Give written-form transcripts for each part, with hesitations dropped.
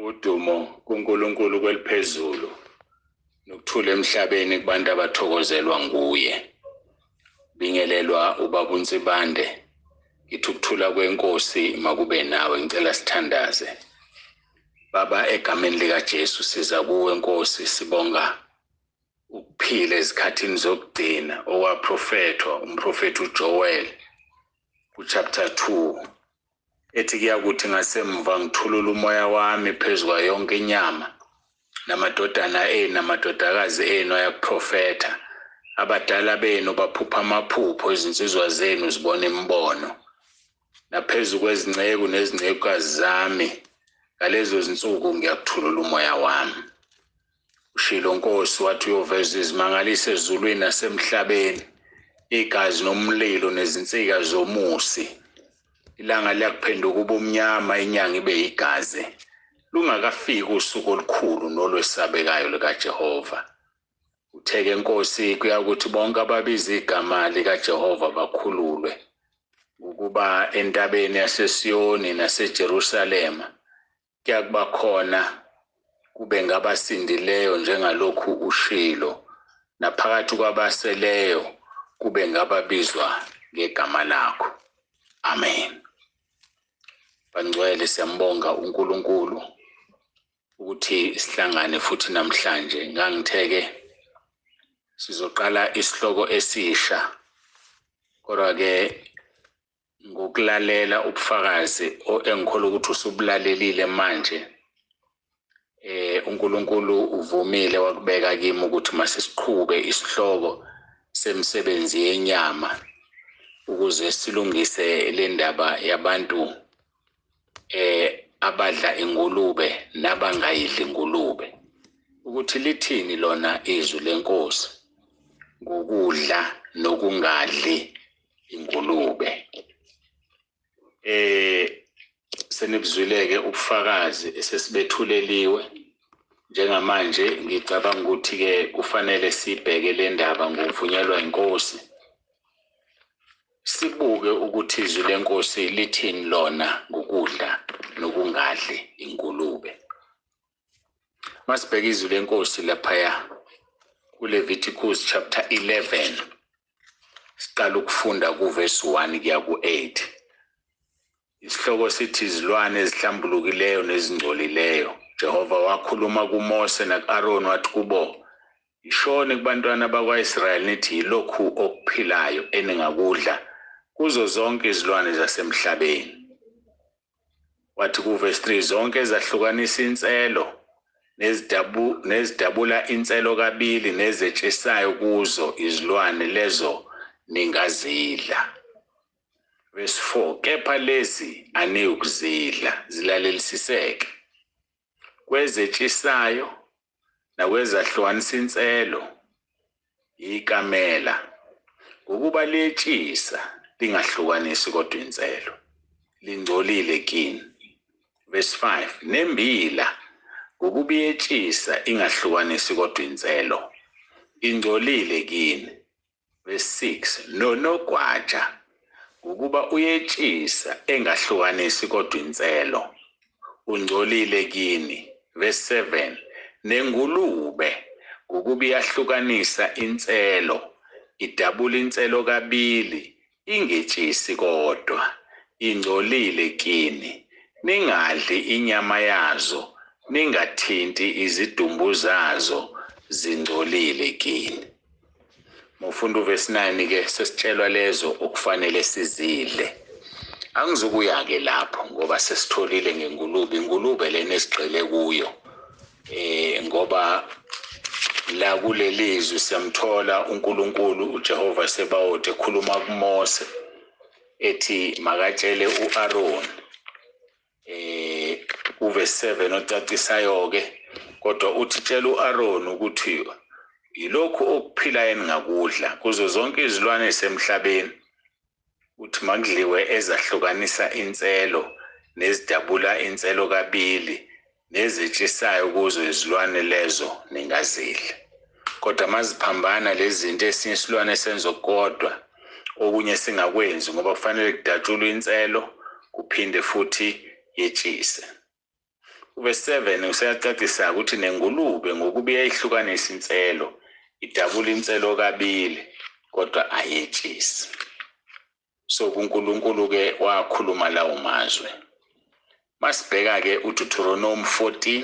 Udumo kuNkulunkulu kweliphezulu nokuthula emhlabeni kubantu abathokozelwa nguye. Bingelelwa ubaba uNsibande, ngithi ukuthula kwenkosi makube nawe. Ngicela sithandaze. Baba, egameni likaJesu siza kuwe Nkosi, sibonga ukuphila ezikhathini zokugcina okwaprofethwa umprofethi uJoel kuchapter 2 ethi kuyakuthi ngasemva ngithulula umoya wami phezu kwayo yonke inyama, namadodana enu namadodakazi enu ayakuprofetha, abadala benu baphupha amaphupho, izinsizwa zenu zibona imibono, naphezu kwezinceku nezincekukazi zami ngalezo zinsuku ngiyakuthulula umoya wami. Ushilo Nkosi wathi uyoveza izimangaliso ezulwini nasemhlabeni, igazi nomlilo nezinsika zomusi. Ilanga liyakuphenduka ubumnyama, inyanga ibe yigazi, lungakafiki usuku olukhulu nolwesabekayo likaJehova. Utheke Nkosi kuyakuthi bonke ababiza igama likaJehova bakhululwe, ukuba entabeni yaseSiyoni naseJerusalema kuyakuba khona kube ngabasindileyo njengalokhu ushilo, naphakathi kwabaseleyo kube ngababizwa ngegama lakho. Amen. Bangcwele, siyambonga uNkulunkulu ukuthi sihlangane futhi namhlanje. Ngangitheke sizoqala isihloko esisha, kodwa ke ngokulalela ubufakazi engikholwa ukuthi usubulalelile manje, uNkulunkulu uvumile wakubeka kimi ukuthi masisiqhube isihloko semisebenzi yenyama ukuze silungise le ndaba yabantu abadla ingulube nabangayidli ingulube, ukuthi lithini lona izwi lenkosi ngokudla nokungadli ingulube. Senibuzwile-ke ubufakazi esesibethuleliwe. Njengamanje ngicabanga ukuthi-ke kufanele sibheke le ndaba ngokuvunyelwa inkosi, sibuke ukuthi izwi lenkosi lithini lona ngokudla nokungadli ingulube. Masibheke izwi lenkosi laphaya kuLeviticus chapter 11, siqala ukufunda kuverse 1 kuya ku-8. Isihloko sithi izilwane ezihlambulukileyo nezingcolileyo. Jehova wakhuluma kuMose naku-Aroni wathi kubo, ishoni kubantwana bakwa-Israyeli nithi yilokhu okuphilayo eningakudla kuzo zonke izilwane zasemhlabeni. Wathi kuverse 3, zonke ezahlukanisa inselo nezidabula inselo kabili nezetshisayo kuzo izilwane lezo ningazidla. Verse 4, kepha lezi aniyukuzidla, zilalelisiseke, kwezetshisayo nakwezahlukanisa inselo ikamela, ngokuba liyetshisa lingahlukanisi kodwa inselo, lingcolile kini. Verse 5, nembila, ngokuba iyetshisa ingahlukanisi kodwa inselo, ingcolile kini. Verse 6, nonogwaja, ngokuba uyetshisa engahlukanisi kodwa inselo, ungcolile kini. Verse 7, nengulube, ngokuba iyahlukanisa inselo, idabula inselo kabili, ingetshisi kodwa, ingcolile kini. Ningadli inyama yazo, ningathinti izidumbu zazo, zingcolile kini. Mufunda uverse 9 ke sesitshelwa lezo okufanele sizidle. Angizukuya ke lapho ngoba sesitholile ngengulube, ingulube lena esigxile kuyo. Ngoba la kulelizwi siyamthola uNkulunkulu uJehova Sebawoti ekhuluma kuMose ethi makatshele uAron, uverse 7 ocacisayo ke, kodwa uthi tshela uAron ukuthi yilokhu okuphilayo eningakudla kuzo zonke izilwane ezisemhlabeni, uthi makudliwe ezahlukanisa inselo nezidabula inselo kabili nezetshisayo kuzo izilwane lezo ningazidla. Kodwa maziphambana lezi zinto, esinye isilwane senza kodwa okunye singakwenzi, ngoba kufanele kudatshulwe inselo kuphinde futhi yetshise. Uverse 7 useyacacisa ukuthi nengulube ngokuba iyayihlukanisa inselo, idabula inselo kabili kodwa ayetshisi. So kuNkulunkulu ke wakhuluma lawo mazwi. Masibheka ke uDeuteronomy 14,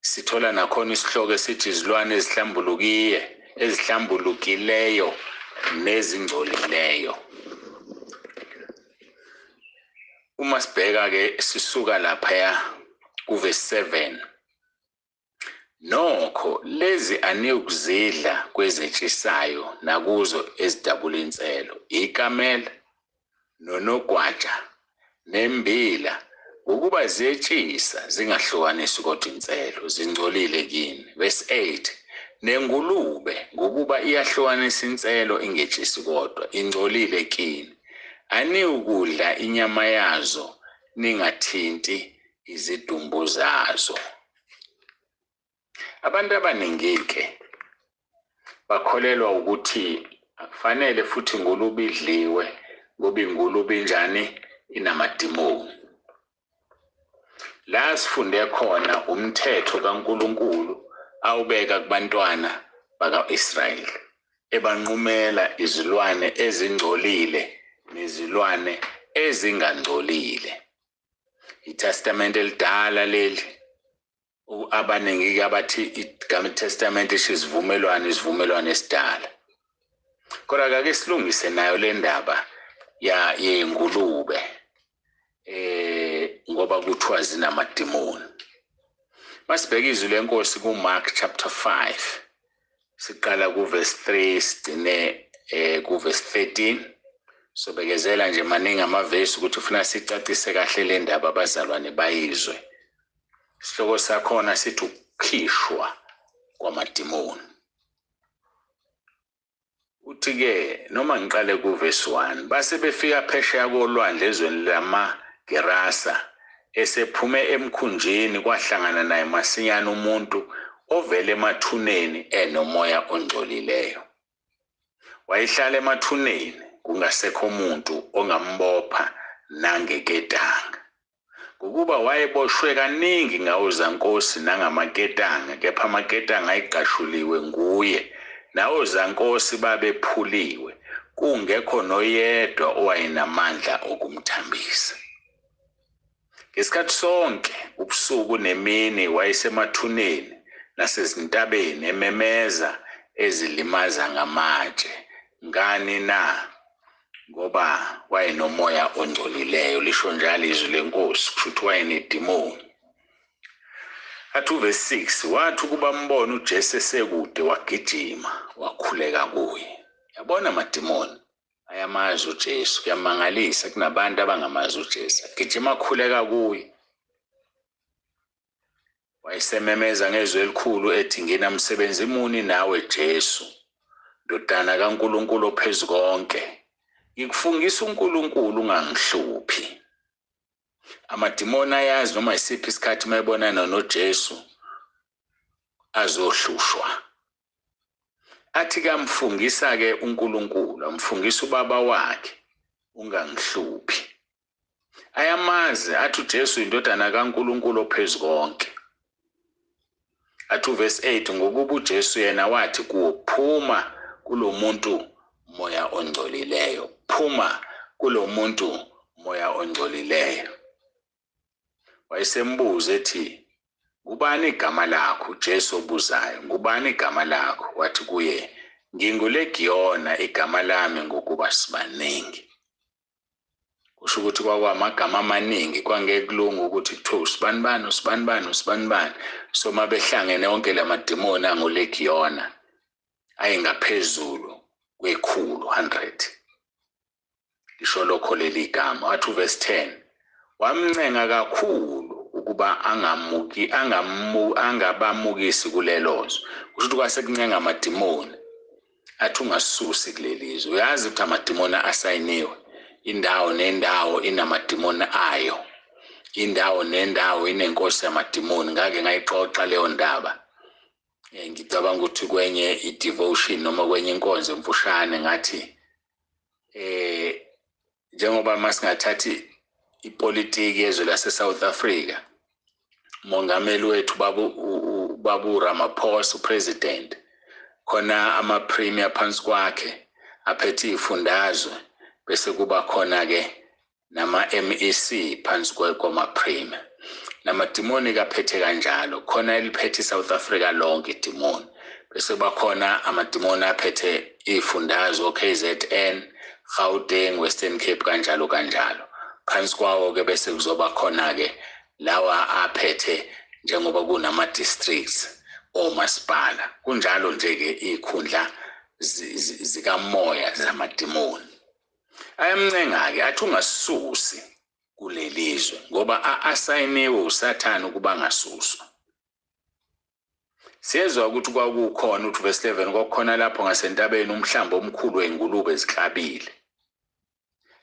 sithola nakhona isihloko esithi izilwane ezihlambulukileyo nezingcolileyo. Uma sibheka ke sisuka laphaya kuverse 7, nokho lezi aniyukuzidla kwezetshisayo nakuzo ezidabula inselo, ikamela nonogwaja nembila, ngokuba ziyetshisa zingahlukanisi kodwa inselo, zingcolile kini. Verse 8, nengulube ngokuba iyahlukanisa inselo ingetshisi kodwa, ingcolile kini. Aniwukudla inyama yazo, ningathinti izidumbu zazo. Abantu abaningi-ke bakholelwa ukuthi akufanele futhi ingulube idliwe ngoba ingulube injani, inamadimoni. La sifunde khona umthetho kaNkulunkulu awubeka kubantwana baka-Israyeli, ebanqumela izilwane ezingcolile nezilwane ezingangcolile. ITestamente elidala leli, abaningi abathi igama iTestamente isho isivumelwano, isivumelwano esidala. Kodwa ake silungise nayo le ndaba yengulube, ngoba kuthiwa zinamadimoni. Masibheke izwi lenkosi kuMark chapter 5, siqala kuverse 3 sigcine kuverse 13. Sobekezela nje, maningi amavesi ukuthi ufuna sicacise kahle le ndaba abazalwane bayizwe. Isihloko sakhona sithi ukukhishwa kwamadimoni. Uthi ke noma ngiqale kuverse 1, base befika phesheya kolwandle ezweni lamaGerasa, esephume emkhunjini kwahlangana naye masinyane umuntu ovele emathuneni enomoya ongcolileyo. Wayehlala emathuneni kungasekho umuntu ongambopha nangeketanga, ngokuba wayeboshwe kaningi ngawozankosi nangamaketanga, kepha amaketanga ayegqashuliwe nguye, nawozankosi babephuliwe, kungekho noyedwa owayenamandla okumthambisa. Ngesikhathi sonke ubusuku nemini wayesemathuneni nasezintabeni ememeza ezilimaza ngamatshe. Ngani na? Ngoba wayenomoya ongcolileyo, lisho njalo izwi lenkosi, kusho ukuthi wayenedimoni. Athi uverse 6, wathi ukuba mbone uJesu esekude wagijima wakhuleka kuye. Yabona amadimoni ayamazi uJesu, kuyamangalisa kunabantu abangamazi uJesu. Agijima akhuleka kuye. Wayesememeza ngezwi elikhulu ethi, nginamsebenzi muni nawe Jesu, ndodana kaNkulunkulu ophezu konke, ngikufungisa uNkulunkulu ungangihluphi. Amadimoni ayazi noma isiphi isikhathi mayebonana noJesu azohlushwa. Athi kamfungisa ke uNkulunkulu, amfungisa ubaba wakhe, ungangihluphi. Ayamazi, athi uJesu indodana kaNkulunkulu ophezu konke. Athi uverse 8, ngokuba uJesu yena wathi kuwo, phuma kulomuntu moya ongcolileyo, phuma kulomuntu moya ongcolileyo. Wayesembuza ethi, ngubani igama lakho? uJesu obuzayo, ngubani igama lakho? Wathi kuye, nginguLegiyona igama lami, ngokuba sibaningi. Kusho ukuthi kwakwamagama amaningi, kwangeke kulunga ukuthi kuthiwe usibanibani, usibanibani, usibanibani. So mabehlangene onke lamadimoni anguLegiyona ayingaphezulu kwekhulu, 100. Lisho lokho leli gama. Wathi uverse 10, wamncenga kakhulu ukuba angabamukisi kulelo zwe. Kusho ukuthi kwase kuncenga amadimoni athi ungasusi kuleli zwe. Uyazi ukuthi amadimoni asayiniwe, indawo nendawo inamadimoni ayo, indawo nendawo inenkosi yamadimoni. Ngake ngayixoxa leyo ndaba, ngicabanga ukuthi kwenye i-devotion noma kwenye inkonzo emfushane, ngathi njengoba masingathathi Ipolitiki yezwe lase-South Africa, umongameli wethu babu Ramaphosa, upresident, khona ama-premier phansi kwakhe aphethe iy'fundazwe, bese kuba khona-ke nama-MEC phansi kwama-premier. Namadimoni kaphethe kanjalo, khona eliphethe i-South Africa lonke idimoni, bese kuba khona amadimoni aphethe iy'fundazwe KZN, Gauteng, Western Cape, kanjalo kanjalo. Phansi kwawo-ke bese kuzoba khona-ke lawa aphethe njengoba kunama-districts omasipala. Kunjalo nje-ke iy'khundla zikamoya zamadimoni. Ayamncenga-ke athi ungasisusi kulelizwe ngoba a-asayiniwe uSathane ukuba angasuswa. Siyezwa ukuthi kwakukhona, uthi verse 11, kwakukhona lapho ngasentabeni umhlambi omkhulu wey'ngulube ziklabile.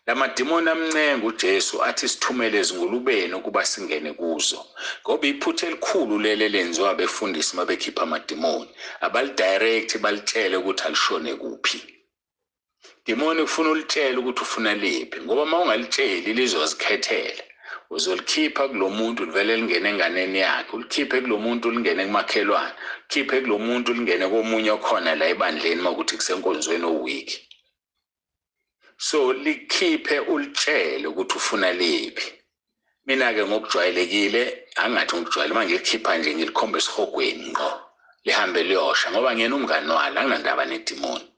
Lamadimoni amncenga uJesu athi sithumele ezingulubeni ukuba singene kuzo, ngoba iphutha elikhulu leli elenziwa abefundisi uma bekhipha amadimoni, abalidirect balitshele ukuthi alishone kuphi. Dimoni ufuna ulitshele ukuthi ufuna liphi, ngoba uma ungalitsheli lizozikhethela. Uzolikhipha kulo muntu livele lingene enganeni yakhe, ulikhiphe kulo muntu lingene kumakhelwane, ulikhiphe kulo muntu lingene komunye okhona la ebandleni uma kuthi kusenkonzweni owiki. So likhiphe ulitshele ukuthi ufuna liphi. Mina-ke ngokujwayelekile, angathi ngokujwayele, uma ngilikhipha nje ngilikhomba esihogweni ngqo, lihambe liyosha, ngoba ngiyena umngani walo, anginandaba nedimoni.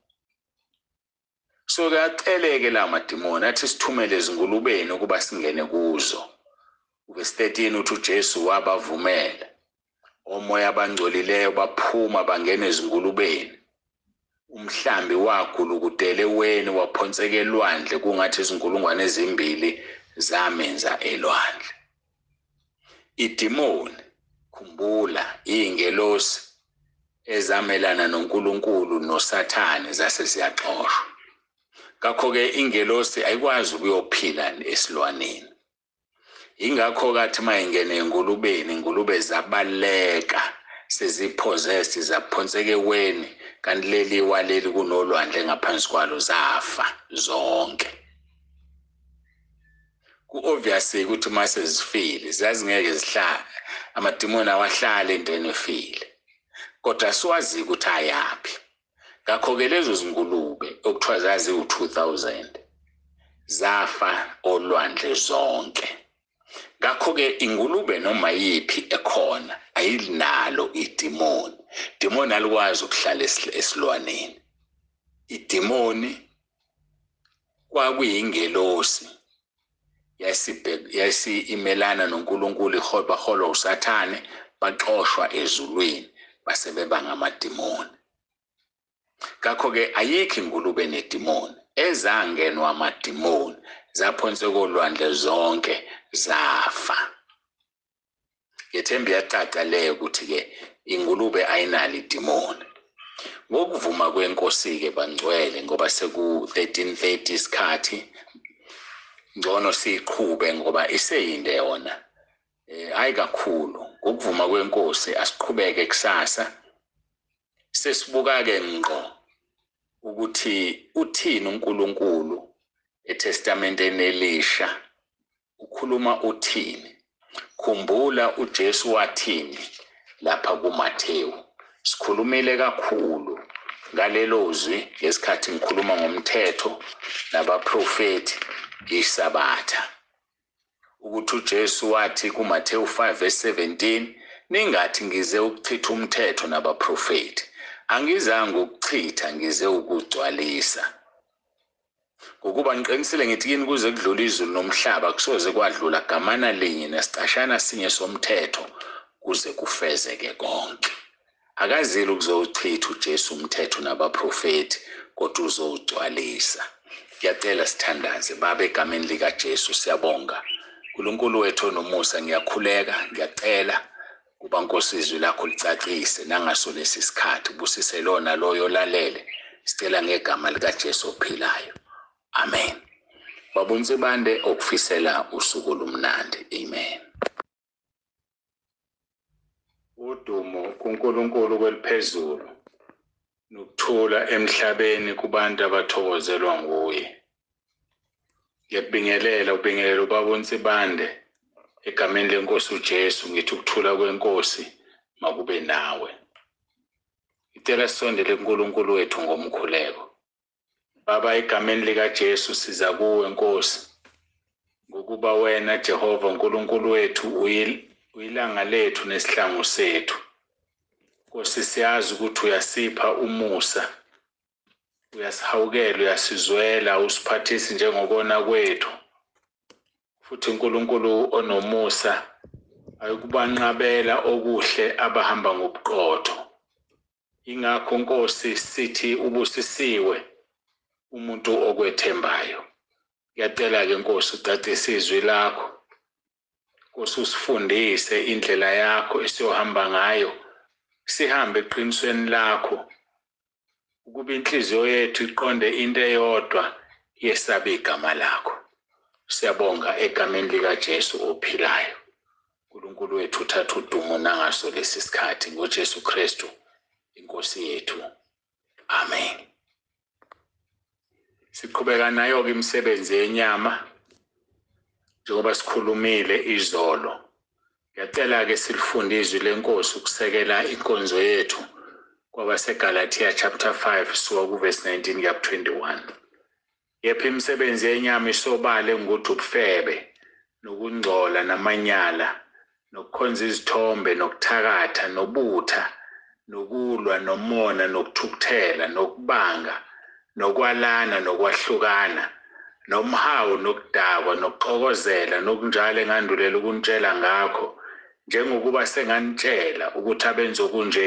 So-ke aceleke lawo madimoni athi sithumele ezingulubeni ukuba singene kuzo. Verse 13 uthi uJesu wabavumela. Omoya abangcolileyo baphuma bangena ezingulubeni. Umhlambi wagulukudela eweni waphonseka elwandle, kungathi izinkulungwane ezimbili zamenza elwandle. Idimoni, khumbula, iy'ngelosi ezamelana noNkulunkulu noSathane zase ziyaxoshwa. Ngakho-ke ingelosi ayikwazi ukuyophila esilwaneni. Ingakho kathi uma ingene engulubeni, ingulube zabaleka sezipossessed, zaphonseka eweni, kanti leli waleli kunolwandle ngaphansi kwalo, zafa zonke. Ku-obvious ukuthi uma sezifile zazingeke zihlale, amadimoni awahlali entweni efile, kodwa siwazi ukuthi ayaphi. Ngakho-ke lezo zingulube okuthiwa zaziwu-2000 zafa olwandle zonke. Ngakho-ke ingulube noma yiphi ekhona ayinalo idimoni. Idimoni alikwazi ukuhlala esilwaneni. Idimoni kwakuyingelosi yasimelana noNkulunkulu, baholwa uSathane, baxoshwa ezulwini base beba ngamadimoni. Ngakho-ke ayikho ingulube nedimoni. Ezangenwa amadimoni zaphonseka olwandle zonke zafa. Ngethemba iyacaca leyo ukuthi-ke ingulube ayinalo idimoni. Ngokuvuma kwenkosi-ke bangcwele, ngoba seku-13:30 isikhathi, ngcono siyiqhube ngoba iseyinde yona. Hayi kakhulu. Ngokuvuma kwenkosi asiqhubeke kusasa. Sesibuka-ke ngqo ukuthi uthini uNkulunkulu eTestamenteni elisha, ukhuluma uthini. Khumbula uJesu wathini lapha kuMathewu. Sikhulumile kakhulu ngalelo zwi ngesikhathi ngikhuluma ngomthetho nabaprofethi iSabatha, ukuthi uJesu wathi kuMathewu 5 verse 17, ningathi ngize ukuchitha umthetho nabaprofethi, angizange ukuchitha, ngize ukugcwalisa. Ngokuba ngiqinisile ngithi kini, kuze kudlule izulu nomhlaba kusoze kwadlula gamana linye nesicashana sinye somthetho kuze kufezeke konke. Akazile ukuzowuchitha uJesu umthetho nabaprofethi, kodwa uzowugcwalisa. Ngiyacela sithandaze. Baba, egameni likaJesu siyabonga. uNkulunkulu wethu onomusa, ngiyakhuleka, ngiyacela kuba Nkosi izwi lakho licacise nangaso lesi sikhathi, ubusise lona loyo olalele. Sicela ngegama likaJesu ophilayo. Amen. Baba uNsibande okufisela usuku olumnandi. Amen. Udumo kuNkulunkulu kweliphezulu, nokuthula emhlabeni kubantu abathokozelwa nguye. Ngiyakubingelela, ubingelela ubaba uNsibande egameni lenkosi uJesu, ngithi ukuthula kwenkosi makube nawe. Ngicela sisondele kuNkulunkulu wethu ngomkhuleko. Baba, egameni likaJesu siza kuwe Nkosi, ngokuba wena Jehova uNkulunkulu wethu uyilanga lethu nesihlangu sethu. Nkosi, siyazi ukuthi uyasipha umusa, uyasihawukela, uyasizwela, usiphathisi njengokona kwethu. Futhi uNkulunkulu onomusa ayikubanqabela okuhle abahamba ngobuqotho. Ingakho Nkosi sithi ubusisiwe umuntu okwethembayo. Ngiyacela-ke Nkosi ucacise izwi lakho. Nkosi usifundise indlela yakho esiyohamba ngayo, sihambe eqinisweni lakho, ukuba inhliziyo yethu iqonde into eyodwa, yesabe igama lakho. Siyabonga egameni likaJesu ophilayo. uNkulunkulu wethu uthatha udumo nangaso lesi sikhathi ngoJesu Kristu inkosi yethu. Amen. Siqhubeka nayo-ke imisebenzi yenyama njengoba sikhulumile izolo. Ngiyacela-ke silifunde izwi lenkosi ukusekela inkonzo yethu kwabaseGalathiya chapter 5 suka kuvesi 19 kuya ku-21. Yepha imisebenzi yenyama isobala engukuthi ubufebe nokungcola namanyala nokukhonza izithombe nokuthakatha nobutha nokulwa nomona nokuthukuthela nokubanga nokwalana nokwahlukana nomhawu nokudakwa nokuxokozela nokunjalo engandulela ukunitshela ngakho, njengokuba senganitshela ukuthi abenza okunje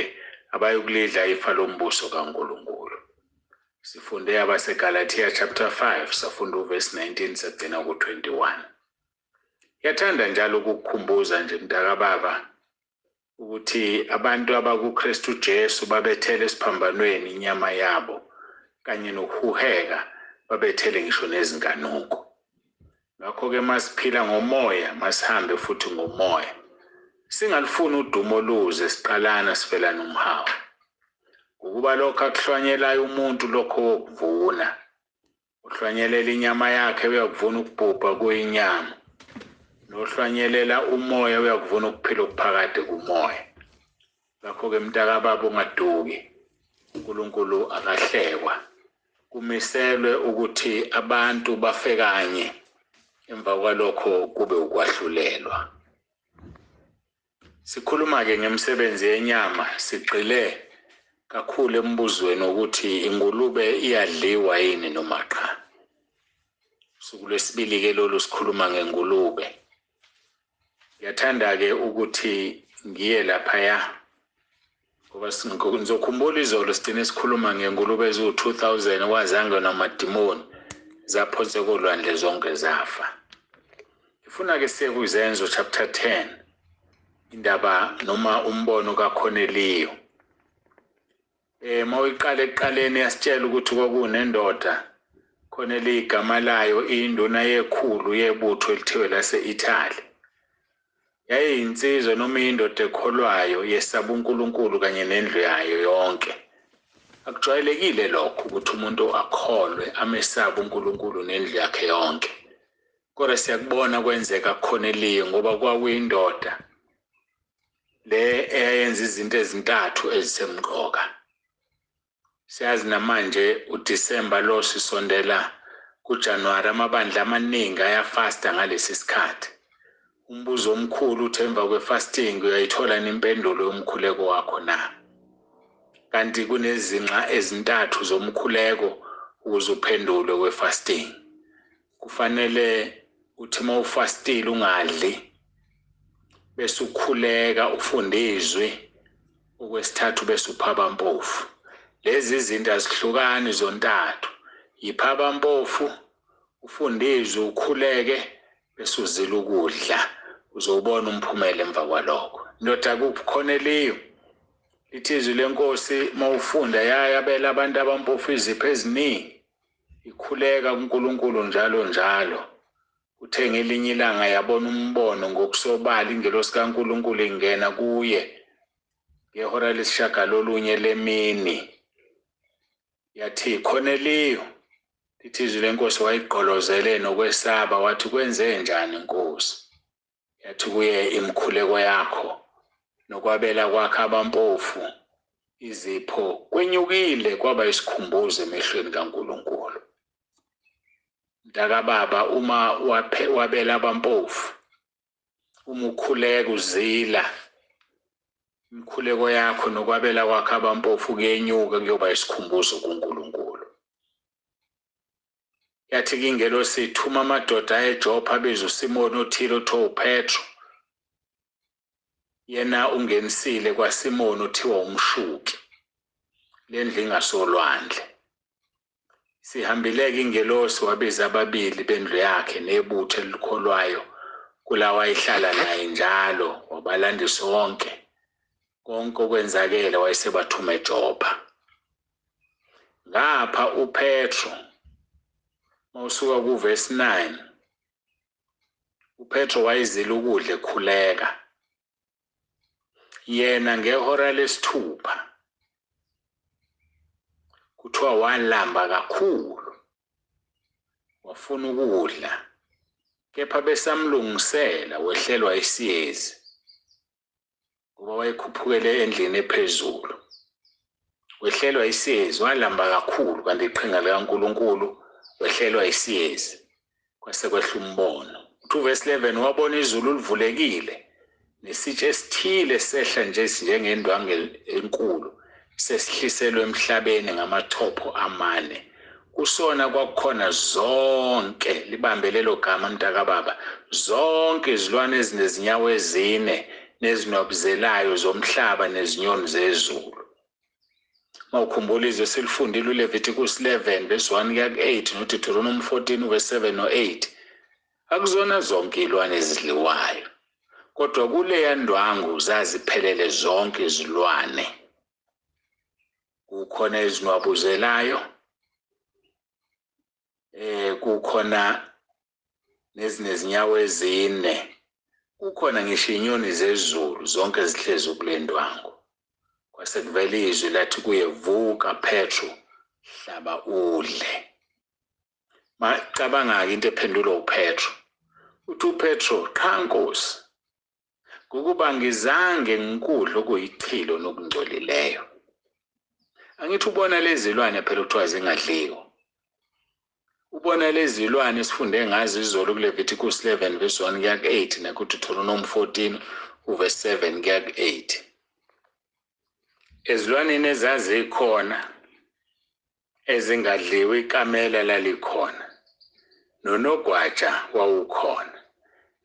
abayokulidla ifa lombuso kaNkulunkulu. Sifunde abaseGalathiya chapter 5, safunda uvesi 19 sagcina ku-21. Ngiyathanda njalo ukukukhumbuza nje mntakababa ukuthi abantu abakuKristu Jesu babethele esiphambanweni inyama yabo kanye nokuhuheka, babethele ngisho nezinkanuko. Ngakho-ke masiphila ngomoya, masihambe futhi ngomoya. Singalifuni udumo luze siqalana sifelana umhawu. Ngokuba lokho akuhlwanyelayo umuntu lokho wokuvuna. Uhlwanyelela inyama yakhe uyakuvuna ukubhubha kuyinyama. Nohlwanyelela umoya uyakuvuna ukuphila okuphakade kumoya. Ngakho-ke mntakababa ungaduki, uNkulunkulu akahlekwa. Kumiselwe ukuthi abantu bafe kanye, emva kwalokho kube ukwahlulelwa. Sikhuluma-ke ngemisebenzi yenyama, sigxile kakhulu embuzweni wokuthi ingulube iyadliwa yini noma qha. Usuku lwesibili-ke lolu sikhuluma ngengulube. Ngiyathanda-ke ukuthi ngiye laphaya ngoba ngizokhumbula izolo sigcine sikhuluma ngengulube eziwu-2000 okwazangenwa amadimoni zaphonseka olwandle zonke zafa. Ngifuna-ke siye kwiZenzo chapter 10, indaba noma umbono kaKorneliyo. Mawuyiqala ekuqaleni yasitshela ukuthi kwakunendoda khona eligama layo induna yekhulu yebutho elithiwe lase-Italy. Yayiyinsizwa noma indoda ekholwayo yesaba uNkulunkulu kanye nendlu yayo yonke. Akujwayelekile lokho ukuthi umuntu akholwe amesabe uNkulunkulu nendlu yakhe yonke. Kodwa siyakubona kwenzeka kuKorneliyo ngoba kwakuyindoda le eyayenza izinto ezintathu ezisemqoka. Siyazi namanje uDisemba lo sisondela kuJanuwari, amabandla amaningi ayafasta ngalesi sikhathi. Umbuzo omkhulu uthi emva kwe-fasting uyayithola impendulo yomkhuleko wakho na? Kanti kunezinxa ezintathu zomkhuleko ukuze uphendulwe kwe-fasting. Kufanele uthi uma ufastile ungadli, bese ukhuleka ufunde izwi, okwesithathu bese upha abampofu. Lezi zinto azihlukani zontathu. Yipha abampofu, ufunde izwi, ukhuleke, bese uzila ukudla. Uzowubona umphumela emva kwalokho. Ndoda kuKorneliyo, lithi izwi lenkosi mawufunda yayabela abantu abampofu izipho eziningi, ikhuleka kuNkulunkulu njalo njalo. Uthe ngelinye ilanga yabona umbono ngokusobala ingelosi kaNkulunkulu ingena kuye ngehora lesishagalolunye lemini. Yathi, Korneliyo. Lithi izwi lenkosi wayigqolozele nokwesaba, wathi kwenze njani Nkosi? Yathi kuye imikhuleko yakho nokwabela kwakhe abampofu izipho kwenyukile kwaba isikhumbuzo emehlweni kaNkulunkulu. Mntakababa, uma wabela abampofu, uma ukhuleka uzila, imikhuleko yakho nokwabela kwakhe abampofu kuyenyuka kuyoba isikhumbuzo kuNkulunkulu. Yathi ingelosi ithuma amadoda eJopha abiza uSimoni othile othiwa uPetro. Yena ungenisile kwaSimoni othiwa umshuki, lendlu ingasolwandle. Sihambile-ke ingelosi wabiza ababili bendlu yakhe nebutho elikholwayo kulawa ayihlala naye njalo, wabalandisa wonke konke okwenzakele, wayesebathuma eJopha. Ngapha uPetro mawusuka kuverse 9, uPetro wayezila ukudla ekhuleka. Yena ngehora lesithupha kuthiwa walamba kakhulu, wafuna ukudla, kepha besamlungisela wehlelwa isiyezi, ngoba wayekhuphukele endlini ephezulu. Wehlelwa isiyezi, walamba kakhulu, kanti iqhinga likaNkulunkulu, wehlelwa isiyezi, kwase kwehla umbono. Uthi uverse 11, wabona izulu livulekile nesitsha esithile sehla nje njengendwangu enkulu, sesihliselwe emhlabeni ngamathopho amane. Kusona kwakukhona zonke, libambe lelo gama mntakababa, zonke izilwane ezinezinyawo ezine nezinwabuzelayo zomhlaba nezinyoni zezulu. Mawukhumbula izwe silifundile uLeviticus 11 verse 1 kuya ku-8 noDeuteronomy 14 verse 7 no-8. Akuzona zonke izilwane ezidliwayo, kodwa kuleya ndwangu zaziphelele zonke izilwane. Kukhona ezinwabuzelayo, kukhona nezinezinyawo ezine, kukhona ngisho inyoni zezulu, zonke zihlezi kule ndwangu. Kwase kuvela izwi lathi kuye, vuka Petro, hlaba udle. Macabanga-ke into ephendulwa uPetro. Uthi uPetro, qha Nkosi, ngokuba ngizange ngikudle okuyichilo nokungcolileyo. Angithi ubona lezi zilwane phela kuthiwa zingadliwa. Ubona lezi zilwane esifunde ngazo izolo kuLeviticus 11 verse 1 kuya ku-8 nakuDeuteronomy 14 uverse 7 kuya ku-8. Ezilwaneni ezazikhona ezingadliwa, ikamela lalikhona, nonogwaja wawukhona,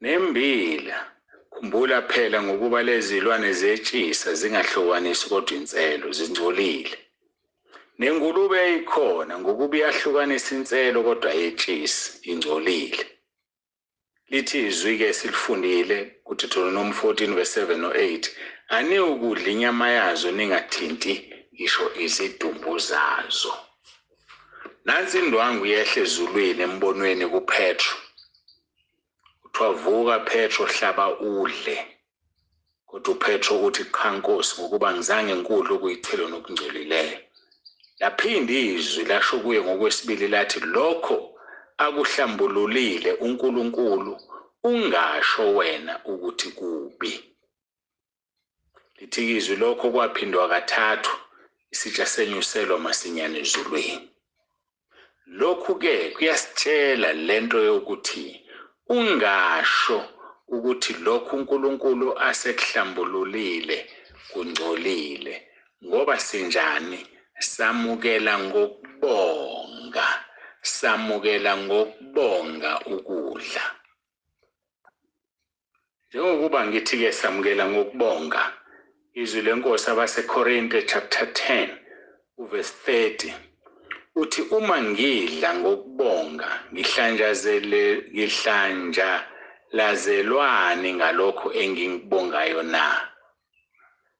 nembila. Khumbula phela ngokuba lezi zilwane zetshisa zingahlukanisi kodwa inselo, zingcolile. Nengulube yayikhona ngokuba iyahlukanisa inselo kodwa ayetshisi, ingcolile. Lithi izwi-ke silifundile kuDeuteronomy 14 verse 7 no-8, aniwukudla inyama yazo ningathinti ngisho izidumbu zazo. Nansi indwangu yehle ezulwini embonweni kuPetro. Kuthiwa vuka Petro, hlaba udle. Kodwa uPetro uthi qha Nkosi, ngokuba ngizange ngikudle okuyichilo nokungcolileyo. Laphinda izwi lasho kuye ngokwesibili lathi, lokho akuhlambululile uNkulunkulu ungasho wena ukuthi kubi. Lithi izwi lokho kwaphindwa kathathu, isitsha senyuselwa masinyane ezulwini. Lokhu-ke kuyasitshela lento yokuthi ungasho ukuthi lokhu uNkulunkulu asekuhlambululile kungcolile, ngoba sinjani? Samukela ngokubonga, samukela ngokubonga ukudla. Njengokuba ngithi-ke samukela ngokubonga, izwi lenkosi abaseKorinte chapter 10 uverse 30 uthi uma ngidla ngokubonga ngihlanjalazelwani ngalokho engikubongayo na?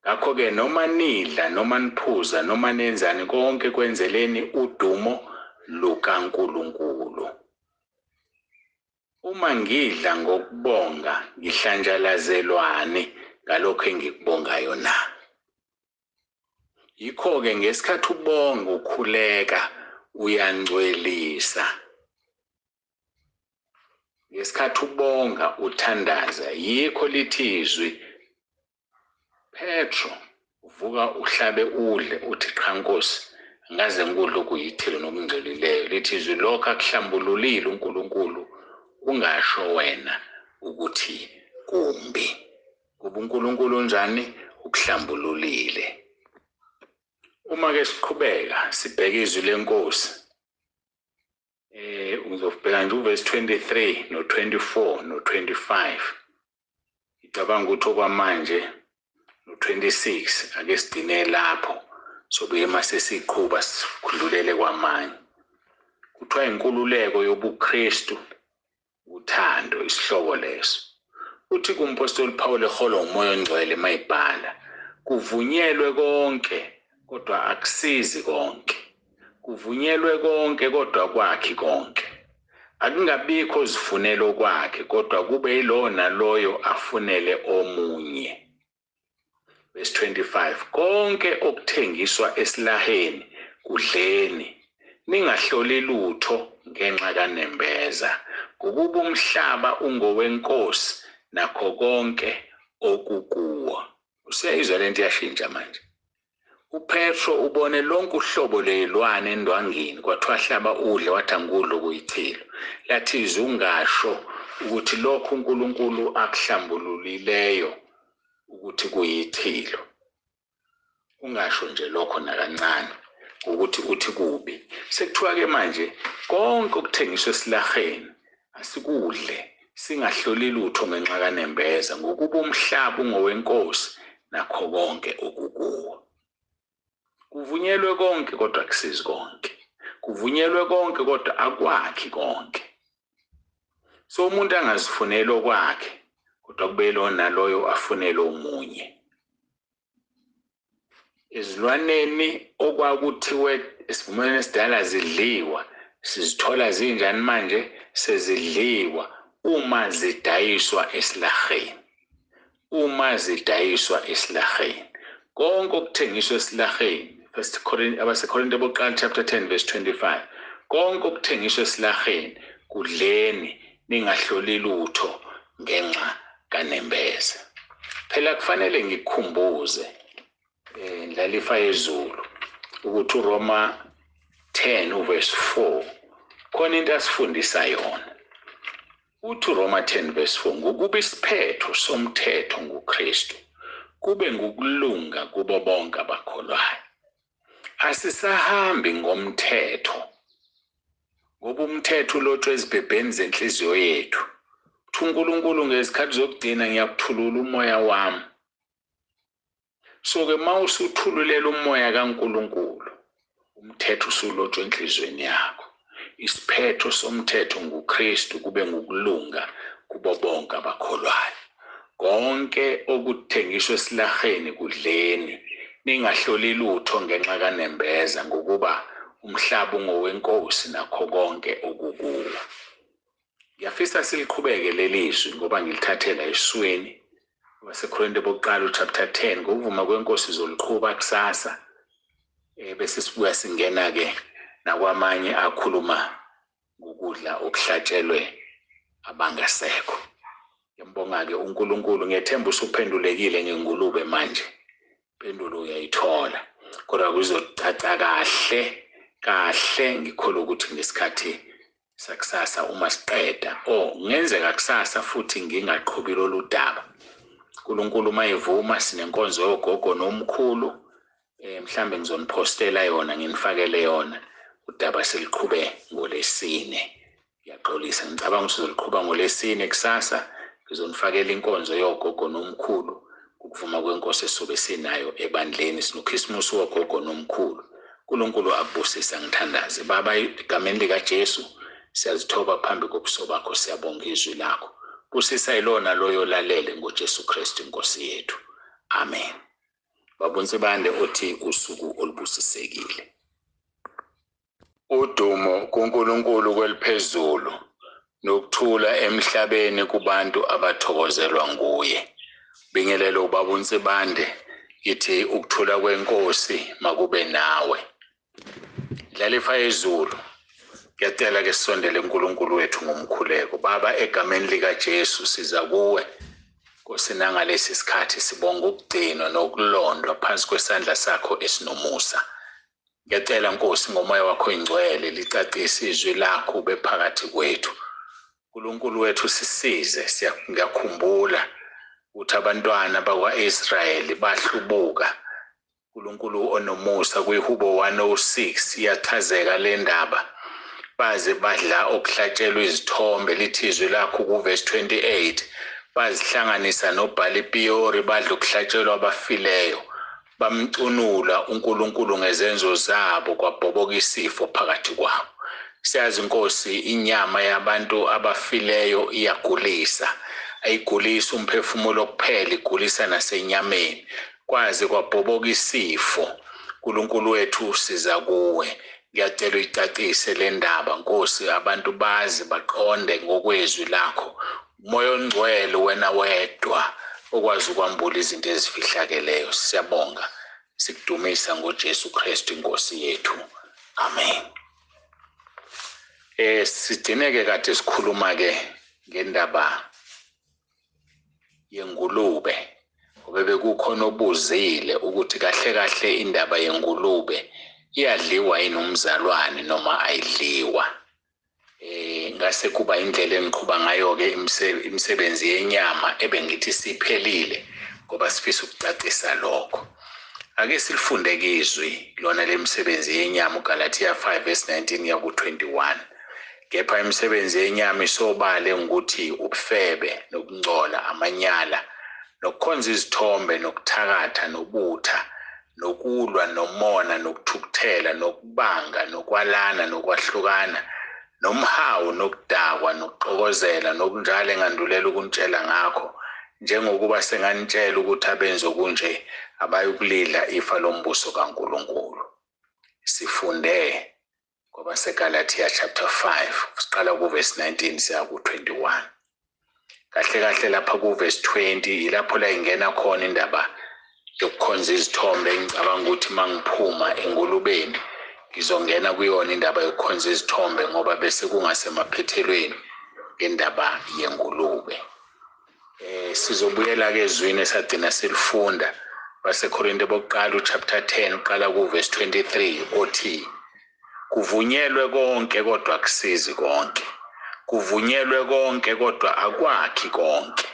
Ngakho-ke noma nidla noma niphuza noma nenzani, konke kwenzeleni udumo lukaNkulunkulu. Uma ngidla ngokubonga ngihlanjalazelwani ngalokho engikubongayo na? Yikho-ke ngesikhathi ubonga ukhuleka uyangcwelisa. Ngesikhathi ubonga uthandaza, yikho lithi izwi, Petro, uvuka uhlabe udle, uthi qha Nkosi, ngaze ngikudle okuyithilo nokungcolileyo. Lithi izwi, lokho akuhlambululile uNkulunkulu, ungasho wena ukuthi kumbi. Kuba uNkulunkulu unjani? Ukuhlambululile. Uma ke siqhubeka sibheka izwi lenkosi, uzobheka nje uverse 23 no 24 no 25. Ngicabanga ukuthi okwamanje no 26 ake sigcine lapho, sobuye mase siqhuba sikhululele kwamanye. Kuthiwa inkululeko yobuKristu uthando, isihloko leso. Uthi kumpostoli Paul eholwa uMoya oNgcwele mayibhala, kuvunyelwe konke kodwa akusizi konke, kuvunyelwe konke kodwa kwakhi konke. Akungabikho zifunelo kwakhe kodwa kube yilowo naloyo afunele omunye. Verse 25, konke okuthengiswa esilaheni kudleni, ningahloli lutho ngenxa kanembeza, ngokuba umhlaba ungowenkosi nakho konke okukuwo. Usiyayizwa lento iyashintsha manje. uPetro ubone lonke uhlobo lezilwane endwangini, kwathiwa hlaba udle, wathi angikudla okuyichilo. Lathi izwi, ungasho ukuthi lokhu uNkulunkulu akuhlambululileyo ukuthi kuyichilo. Ungasho nje lokho nakancane ukuthi uthi kubi. Sekuthiwa ke manje konke okuthengiswa esilaheni asikudle, singahloli lutho ngenxa kanembeza, ngokuba umhlaba ungowenkosi nakho konke okukuwo. Kuvunyelwe konke kodwa akusizi konke, kuvunyelwe konke kodwa akwakhi konke. So umuntu angazifuneli okwakhe kodwa kube lo naloyo afunele omunye. Izilwaneni okwakuthiwe esivumelwaneni esidala zidliwa, sizithola zinjani manje? Sezidliwa uma zidayiswa esilaheni, uma zidayiswa esilaheni. Konke okuthengiswa esilaheni, First Corinthians, abaseKorinte bokuqala chapter 10 verse 25, konke okuthengiswa esilaheni kudleni, ningahloli lutho ngenxa kanembeza. Phela kufanele ngikukhumbuze ndlalifa yezulu ukuthi uRoma 10 uverse 4 khona into asifundisa yona. Uthi uRoma 10 verse 4, ngokuba isiphetho somthetho nguKristu, kube ngukulunga kubo bonke abakholwayo. Asisahambi ngomthetho, ngoba umthetho ulotshwe ezibhebheni zenhliziyo yethu. Uthi uNkulunkulu ngezikhathi zokugcina ngiyakuthulula umoya wami. So ke mawusuthululela umoya kaNkulunkulu, umthetho usulotshwe enhliziyweni yakho. Isiphetho somthetho nguKristu, kube ngukulunga kubo bonke abakholwayo. Konke okuthengiswa esilaheni kudleni, ningahloli lutho ngenxa kanembeza, ngokuba umhlaba ungowenkosi nakho konke okukuwo. Ngiyafisa siliqhubeke leli zwi ngoba ngilithathela esweni. AbaseKorinte bokuqala chapter 10, ngokuvuma kwenkosi zoliqhuba kusasa. Bese sibuya singena ke nakwamanye akhuluma ngokudla okuhlatshelwe abangasekho. Ngiyambonga ke uNkulunkulu, ngiyethemba usuphendulekile ngengulube manje. Impendulo uyayithola, kodwa kuzocaca kahle kahle. Ngikholwa ukuthi ngesikhathi sakusasa uma siqeda, kungenzeka kusasa futhi ngingaqhubi lolu daba. uNkulunkulu uma evuma, sinenkonzo yogogo nomkhulu, mhlambe ngizonipostela yona, nginifakele yona. Udaba seliqhube ngolesine. Ngiyaxolisa, ngicabanga ukuthi sizoliqhuba ngolesine kusasa. Ngizonifakela inkonzo yogogo nomkhulu, ukuvuma kwenkosi esobe sinayo ebandleni. SinoKhisimusi wogogo nomkhulu. uNkulunkulu akubusise. Ngithandaze. Baba, egameni likaJesu siyazithoba phambi kobuso bakho, siyabonga izwi lakho. Busisa yilona loyo lalele ngoJesu Kristu inkosi yethu. Amen. Baba uNsibande uthi usuku olubusisekile. Udumo kuNkulunkulu kweliphezulu, nokuthula emhlabeni kubantu abathokozelwa nguye. Bingelelo ubaba uNsibande, ithi ukuthula kwenkosi makube nawe. Ndlalifa yezulu, ngiyacela ke sisondele uNkulunkulu wethu ngomkhuleko. Baba, egameni likaJesu siza kuwe Nkosi, nangalesi sikhathi sibonga ukugcinwa nokulondwa phansi kwesandla sakho esinomusa. Ngiyacela Nkosi, ngomoya wakho oyingcwele licacise izwi lakho ube phakathi kwethu. uNkulunkulu wethu sisize. Ngiyakhumbula ukuthi abantwana bakwa-Israyeli bahlubuka. uNkulunkulu onomusa, kwiHubo 106 iyachazeka le ndaba. Baze badla okuhlatshelwa izithombe, lithi izwi lakho kuvesi 28, bazihlanganisa noBhali Piyori, badla ukuhlatshelwa abafileyo, bamcunula uNkulunkulu ngezenzo zabo, kwabhoboka isifo phakathi kwabo. Siyazi Nkosi, inyama yabantu abafileyo iyagulisa, ayigulisi umphefumulo kuphela, igulisa nasenyameni. Kwaze kwabhoboka isifo. uNkulunkulu wethu siza kuwe, ngiyacela uyicacise le ndaba Nkosi, abantu bazi baqonde ngokwezwi lakho. Umoya ongcwele wena wedwa okwazi ukwambula izinto ezifihlakeleyo. Siyabonga, sikudumisa ngoJesu Kristu inkosi yethu, amen. Sigcineke kade sikhuluma ke ngendaba yengulube, ngoba bekukhona obuzile ukuthi kahle kahle indaba yengulube iyadliwa yini umzalwane noma ayidliwa. Ngase kuba indlela engiqhuba ngayo ke imisebenzi yenyama ebengithi siphelile, ngoba sifisa ukucacisa lokho. Ake silifunde izwi lona lemisebenzi yenyama, uGalatia 5 verse 19 kuya ku-21. Kepha imisebenzi yenyama isobale ukuthi ubufebe, nokungcola, amanyala, nokukhonza izithombe, nokuthakatha, nobutha, nokulwa, nomona, nokuthukuthela, nokubanga, nokwalana, nokwahlukana, nomhawu, nokudakwa, nokuxokozela, nokunjalo engandulela ukunitshela ngakho, njengokuba senganitshela ukuthi abenzi okunje abayokulidla ifa lombuso kaNkulunkulu. Sifunde kwabaseGalatia chapter 5, siqala kuverse 19 siya ku-21. Kahle kahle lapha kuverse 20 ilapho la ingena khona indaba yokukhonza izithombe. Ngicabanga ukuthi mangiphuma engulubeni ngizongena kuyona indaba yokukhonza izithombe, ngoba bese kungasemaphethelweni ngendaba yengulube. Sizobuyela ke ezwini esagcina silifunda baseKorinte bokuqala uchapter 10 uqala kuverse 23 othi kuvunyelwe konke kodwa akusizi konke, kuvunyelwe konke kodwa akwakhi konke.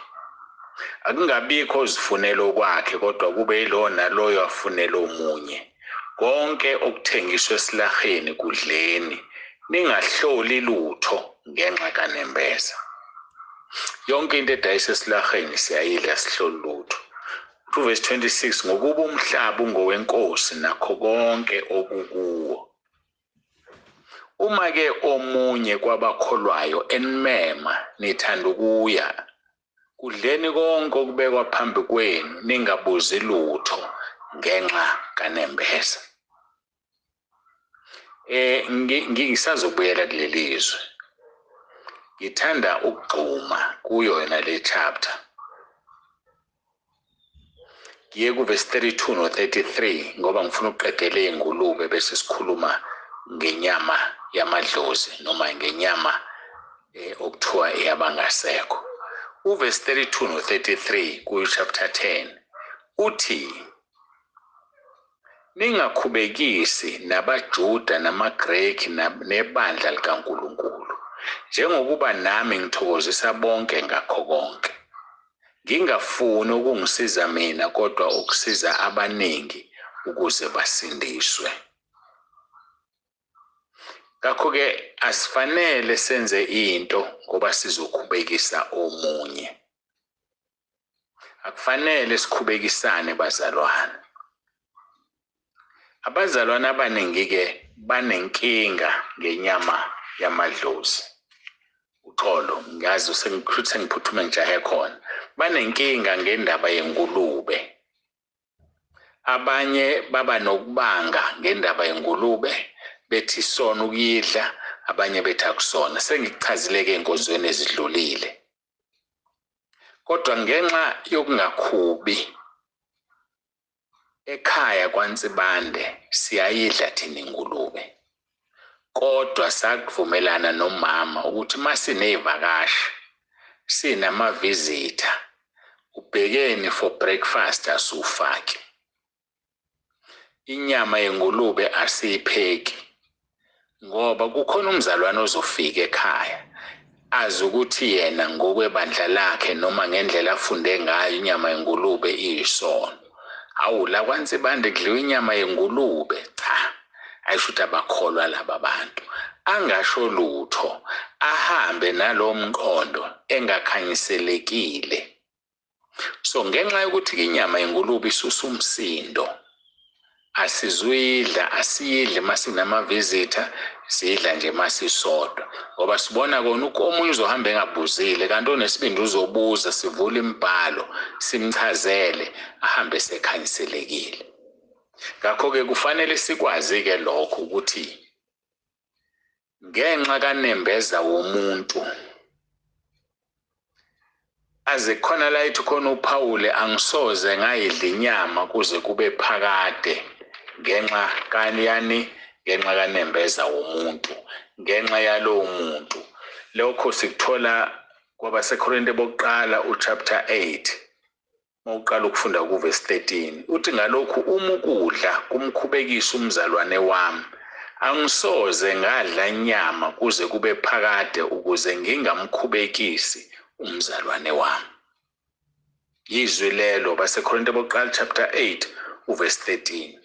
Akungabikho ozifunela okwakhe kodwa kube yilona naloyo afunela omunye. Konke okuthengiswa esilaheni kudleni, ningahloli lutho ngenxa kanembeza. Yonke into edayisa esilaheni siyayidla, sihloli lutho. Verse 26, ngokuba umhlaba ungowenkosi nakho konke okukuwo. Uma ke omunye kwabakholwayo enimema nithanda ukuya, kudleni konke okubekwa phambi kwenu, ningabuzi lutho ngenxa kanembeza. Ngisazobuyela kuleli zwi. Ngithanda ukugxuma kuyo yona le chapter. Ngiye kuverse 32 no 33 ngoba ngifuna ukuqedela ingulube bese sikhuluma ngenyama yamadlozi noma ngenyama okuthiwa eyabangasekho. Uverse 32 no 33 kuyo chapter 10 uthi ningakhubekisi nabaJuda namaGreki nebandla likaNkulunkulu, njengokuba nami ngithokozisa bonke ngakho konke, ngingafuni ukungisiza mina kodwa ukusiza abaningi ukuze basindiswe. Ngakho-ke asifanele senze into ngoba sizokhubekisa omunye. Akufanele sikhubekisane bazalwane. Abazalwane abaningi-ke banenkinga ngenyama yamadlozi. Uxolo, ngiyazi sengiphuthume ngijahe khona. Banenkinga ngendaba yengulube. Abanye baba nokubanga ngendaba yengulube, bethi sona ukuyidla, abanye bethi akusona. Sengikuchazile-ke enkonzweni ezidlulile. Kodwa ngenxa yokungakhubi ekhaya kwaNsibande siyayidla thina ingulube. Kodwa sakuvumelana nomama ukuthi masinezivakashi sinama-visitor, ubhekeni for breakfast asufake. Inyama yengulube asiyipheki ngoba kukhona umzalwane ozofika ekhaya azi ukuthi yena ngokwebandla lakhe noma ngendlela afunde ngayo inyama yengulube iyisono. Awu la kwaNsibande kudliwa inyama yengulube, cha, ayisho ukuthi abakholwa laba bantu. Angasho lutho, ahambe nalo mqondo engakhanyiselekile. So ngenxa yokuthi inyama yengulube isusa umsindo, asizuyidla, asiyidli masinama-visitor, sidla nje masisodwa ngoba sibona kona omunye uzohamba engabuzile, kanti onesibindi uzobuza, sivule imibhalo simchazele, ahambe sekhanyiselekile. Ngakho-ke kufanele sikwazi-ke lokho ukuthi ngenxa kanembeza womuntu, aze khona la ethi khona uPhawule, angisoze ngayidla inyama kuze kube phakade ngenxa kaniyani, ngenxa kanembeza womuntu, ngenxa yalowo muntu. Lokho sikuthola kwabaseKorinte bokuqala uchapter 8 mawuqala ukufunda kuverse 13, uthi ngalokhu uma ukudla kumkhubekisa umzalwane wami, angisoze ngadla inyama kuze kube phakade ukuze ngingamkhubekisi umzalwane wami. Izwi lelo baseKorinte bokuqala chapter 8 uverse 13.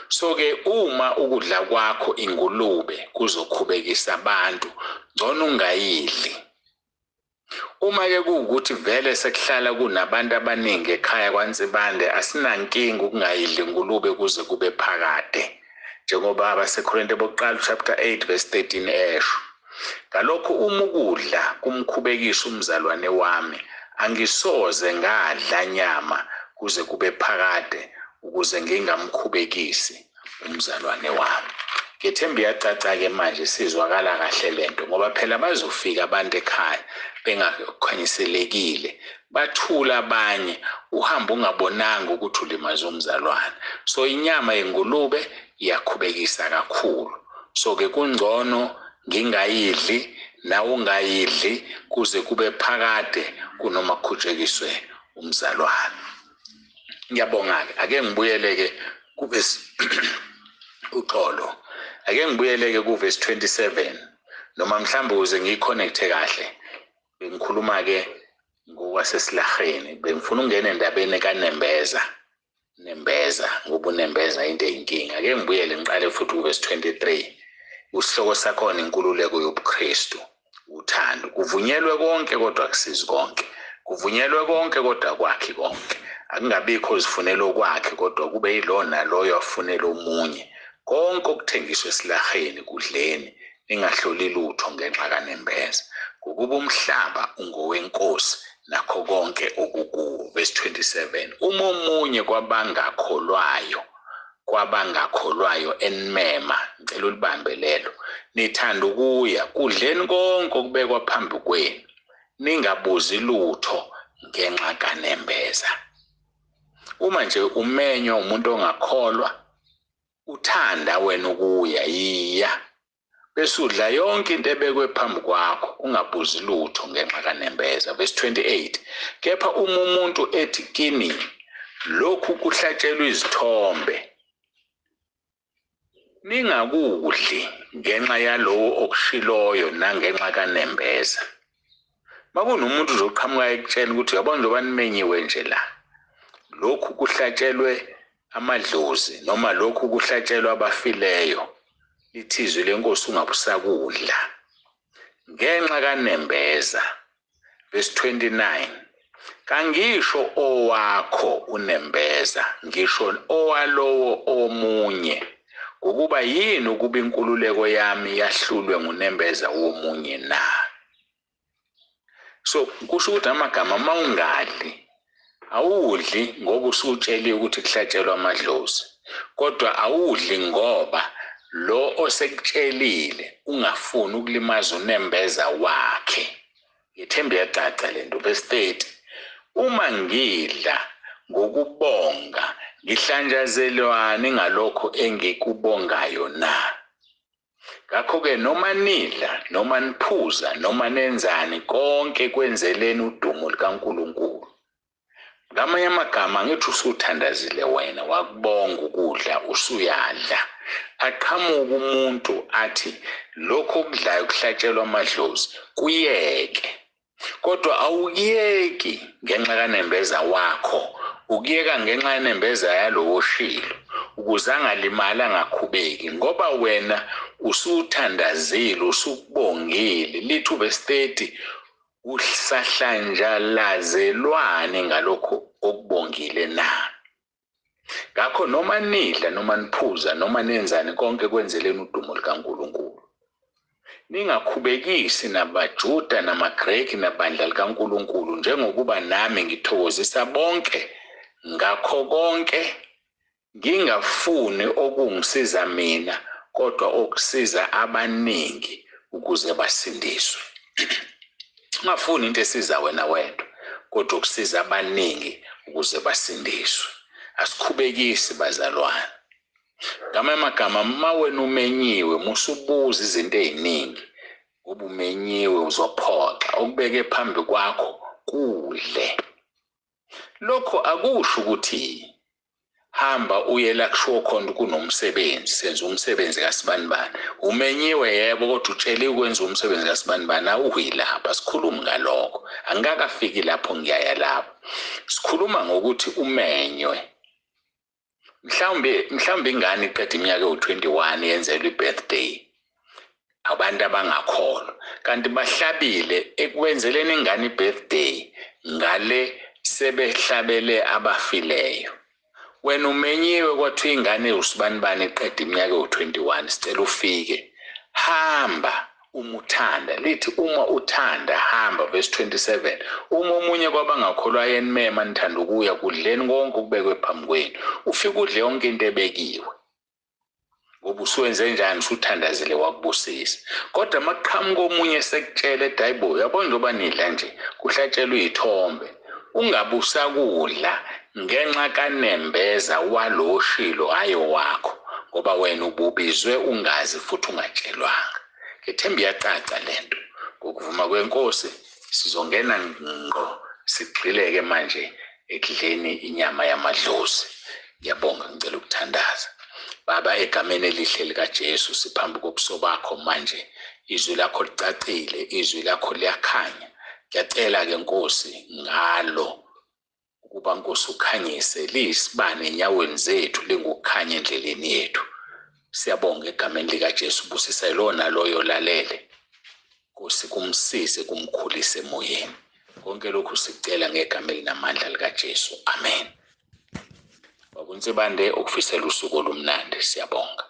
So ke uma ukudla kwakho ingulube kuzokhubekisa abantu, ngcono ungayidli. Uma ke kuwukuthi vele sekuhlala kunabantu abaningi ekhaya kwaNsibande, asinankinga ukungayidli ingulube kuze kube phakade, njengoba abaseKorinte bokuqala chapter 8 verse 13 esho. Ngalokho uma ukudla kumkhubekisa umzalwane wami, angisoze ngadla nyama kuze kube phakade ukuze ngingamkhubekisi umzalwane wami. Ngethemba iyacaca-ke manje, sizwakala kahle lento, ngoba phela bazofika abantu ekhaya bengakhanyiselekile, bathula abanye, uhamba ungabonanga ukuthi ulimaze umzalwane. So inyama yengulube iyakhubekisa kakhulu. So ke kungcono ngingayidli nawe ungayidli kuze kube phakade kunoma kukhutshekiswe umzalwane. Ngiyabonga-ke, ake ngibuyele-ke kuvesi uxolo, ake ngibuyele-ke kuvesi 27, noma mhlawumbe ukuze ngiyiconnecte kahle, bengikhuluma-ke ngokwasesilaheni, bengifuna ukungena endabeni kanembeza, nembeza, ngoba unembeza into eyinkinga. Ake ngibuyele ngiqale futhi kuvesi 23, usihloko sakhona inkululeko yobuKristu, uthando. Kuvunyelwe konke kodwa akusizi konke, kuvunyelwe konke kodwa kwakhi konke. Akungabikho ozifunela okwakhe kodwa kube yilona loyo afunela omunye. Konke okuthengiswa esilaheni kudleni, ningahloli lutho ngenxa kanembeza, ngokuba umhlaba ungowenkosi nakho konke okukuwo. Verse 27, uma omunye kwabangakholwayo enimema, ngicela ulibambe lelo, nithanda ukuya kudleni konke okubekwa phambi kwenu, ningabuzi lutho ngenxa kanembeza. Uma nje umenywa umuntu ongakholwa, uthanda wena ukuya, yiya, bese udla yonke into ebekwe phambi kwakho, ungabuzi lutho ngenxa kanembeza. Verse 28, kepha uma umuntu ethi kini, lokhu kuhlatshelwe izithombe, ningakudli ngenxa yalowo okushiloyo nangenxa kanembeza. Makunomuntu nje oqhamuka ekutshela ukuthi uyabona njengoba nimenyiwe nje la, lokhu kuhlatshelwe amadlozi noma lokhu kuhlatshelwa abafileyo, lithi izwi lenkosi ungabusakudla ngenxa kanembeza. Verse 29, kangisho owakho unembeza, ngisho owalowo omunye, ngokuba yini ukuba inkululeko yami yahlulwe ngunembeza womunye na? So kusho ukuthi amagama mawungadli, awudli ngoba usutsheliwe ukuthi kuhlatshelwa amadlozi, kodwa awudli ngoba lo osekutshelile ungafuni ukulimaza unembeza wakhe. Ngithemba iyacaca lento. Verse 30, uma ngidla ngokubonga, ngihlanjazelwani ngalokho engikubongayo na? Ngakho-ke noma nidla, noma niphuza, noma nenzani, konke kwenzeleni udumo likaNkulunkulu. Ngamanye amagama ngithi usuthandazile wena, wakubonga ukudla, usuyadla. Aqhamuke umuntu athi lokho okudlayo kuhlatshelwa amadlozi, kuyeke. Kodwa awukuyeki ngenxa kanembeza wakho, ukuyeka ngenxa yenembeza yalowo oshilo, ukuze angalimali angakhubeki, ngoba wena usuthandazile, usukubongile. Lithi uvesi 30, usahlanjalazelwani ngalokho okubongile na? Ngakho noma nidla, noma niphuza, noma nenzani, konke kwenzeleni udumo likaNkulunkulu. Ningakhubekisi nabaJuda namaGreki nabandla likaNkulunkulu, njengokuba nami ngithokozisa bonke ngakho konke, ngingafuni okungisiza mina, kodwa okusiza abaningi ukuze basindiswe. Ungafuni into esiza wena wedwa, kodwa okusiza abaningi ukuze basindiswe. Asikhubekisi bazalwane. Ngamanye amagama, uma wena umenyiwe, musubuza izinto eziningi, ngoba umenyiwe uzophoxa. Okubeke phambi kwakho kudle. Lokho akusho ukuthi hamba uye la kushiwo khona kunomsebenzi, senza umsebenzi kasibanibani. Umenyiwe yebo, kodwa utsheliwe ukwenza umsebenzi kasibanibani, awuyilapha. Sikhulumi ngalokho, angikakafiki lapho, ngiyaya lapho. Sikhuluma ngokuthi umenywe. Mhlawumbe ingane iqeda iminyaka ewu-21 yenzelwe i-birthday, abantu abangakholwa, kanti bahlabile ekwenzeleni ingane i-birthday, ngale sebehlabele abafileyo. Wena umenyiwe, kwathiwa ingane usibanibani iqeda iminyaka ewu-21, sicela ufike. Hamba uma uthanda, lithi uma uthanda hamba. Verse 27, uma omunye kwabangakholwa yenimema, nithanda ukuya, kudleni konke okubekwe phambi kwenu. Ufike udle yonke into ebekiwe, ngoba usuwenze njani, usuthandazile wakubusisa. Kodwa maqhamuka omunye sekutshela ethi hayibo, uyabona njengoba nidla nje kuhlatshelwa iy'thombe, ungabe usakudla ngenxa kanembeza waloshilo hayi wakho, ngoba wena ububizwe ungazi futhi ungatshelwanga. Ngethemba iyacaca lento. Ngokuvuma kwenkosi sizongena ngqo sigxileke manje ekudleni inyama yamadlozi. Ngiyabonga, ngicela ukuthandaza. Baba, egameni elihle likaJesu, siphambi kobuso bakho manje. Izwi lakho licacile, izwi lakho liyakhanya. Ngiyacela-ke Nkosi ngalo ukuba Nkosi ukhanyise, liyisibane enyaweni zethu, lingukukhanya endleleni yethu. Siyabonga egameni likaJesu, busisa lona loyo lalele. Nkosi kumsize, kumkhulise emoyeni. Konke lokhu sicela ngegama elinamandla likaJesu. Amen. Baba uNsibande ukufisela usuku olumnandi. Siyabonga.